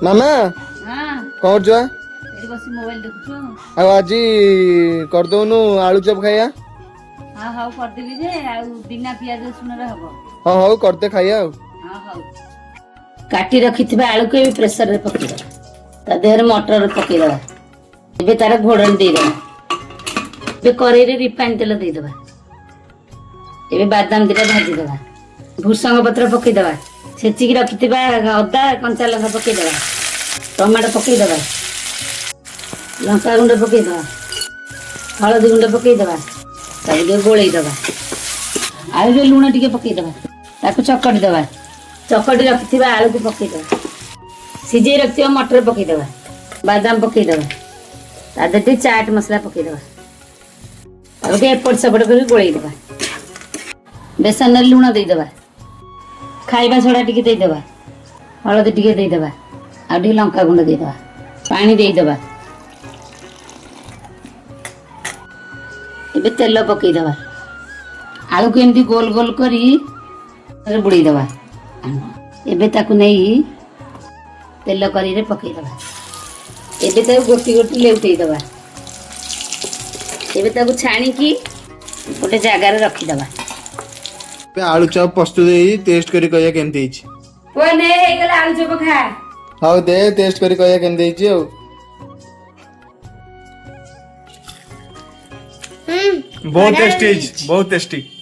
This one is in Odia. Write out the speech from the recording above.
ମାମା, ହଁ। କଣ କରୁଛୁ ବା? ଏଠି ବସି ମୋବାଇଲ ଦେଖୁଛୁ। ଆଉ ଆଜି କରିଦଉନୁ ଆଳୁ ଚପ ଖାଇବା। ହଁ, ହଉ କରିଦେବି ଯେ, ଆଉ ବିନା ପିଆଜ ରସୁଣରେ ହବ। ହଁ, ହଉ କରିଦେ, ଖାଇବା ଆଉ। ହଁ, ହଉ। କାଟି ରଖିଥିବା ଆଳୁକୁ ଏବେ ପ୍ରେସରରେ ପକେଇଦବା। ତା ଦେହରେ ମଟର ପକେଇଦବା। ଏବେ ତାର ଘୋଡ଼ଣି ଦେଇଦବା। ଏବେ କରେଇରେ ରିଫାଇନ ତେଲ ଦେଇଦବା। ଏବେ ବାଦାମ ଦିଟା ଭାଜିଦବା। ଭୃସଙ୍ଗ ପତ୍ର ପକେଇଦବା। ଛେଚିକି ରଖିଥିବା ଅଦା, କଞ୍ଚା ଲଙ୍କା ପକେଇଦବା। ଟମାଟୋ ପକେଇଦବା। ଲଙ୍କା ଗୁଣ୍ଡ ପକେଇଦବା। ହଳଦୀ ଗୁଣ୍ଡ ପକେଇଦବା। ତାକୁ ଟିକେ ଗୋଳେଇଦବା। ଆଳୁରେ ଲୁଣ ଟିକେ ପକେଇଦବା। ତାକୁ ଚକଟି ଦବା। ଚକଟି ରଖିଥିବା ଆଳୁକୁ ପକେଇଦବା। ସିଝେଇ ରଖିଥିବା ମଟର ପକେଇଦବା। ବାଦାମ ପକେଇଦବା। ତା ଦେହରେ ଟିକେ ଚାଟ୍ ମସଲା ପକେଇଦବା। ତାକୁ ଟିକେ ଏପଟ ସେପଟ କରି ଗୋଳେଇଦବା। ବେସନରେ ଲୁଣ ଦେଇଦବା। ଖାଇବା ସୋଡ଼ା ଟିକେ ଦେଇଦବା। ହଳଦୀ ଟିକେ ଦେଇଦବା। ଆଉ ଟିକେ ଲଙ୍କା ଗୁଣ୍ଡ ଦେଇଦବା। ପାଣି ଦେଇଦବା। ଏବେ ତେଲ ପକେଇଦବା। ଆଳୁକୁ ଏମିତି ଗୋଲ ଗୋଲ କରି ବୁଡ଼େଇଦବା। ଏବେ ତାକୁ ନେଇ ତେଲ କରେଇରେ ପକେଇଦବା। ଏବେ ତାକୁ ଗୋଟି ଗୋଟି ଲେଉଟେଇଦବା। ଏବେ ତାକୁ ଛାଣିକି ଗୋଟେ ଜାଗାରେ ରଖିଦବା। ଏବେ ଆଳୁ ଚପ ପ୍ରସ୍ତୁତ ହେଇଛି। ଟେଷ୍ଟ କରି କହିବା କେମିତି ହେଇଛି। ପୁଅ, ନେ, ହେଇଗଲା ଆଳୁ ଚପ, ଖା। ହଉ ଦେ, ଟେଷ୍ଟ କରି କହିବା କେମିତି ହେଇଛି ଆଉ। ବହୁତ ଟେଷ୍ଟି ହେଇଛି, ବହୁତ ଟେଷ୍ଟି।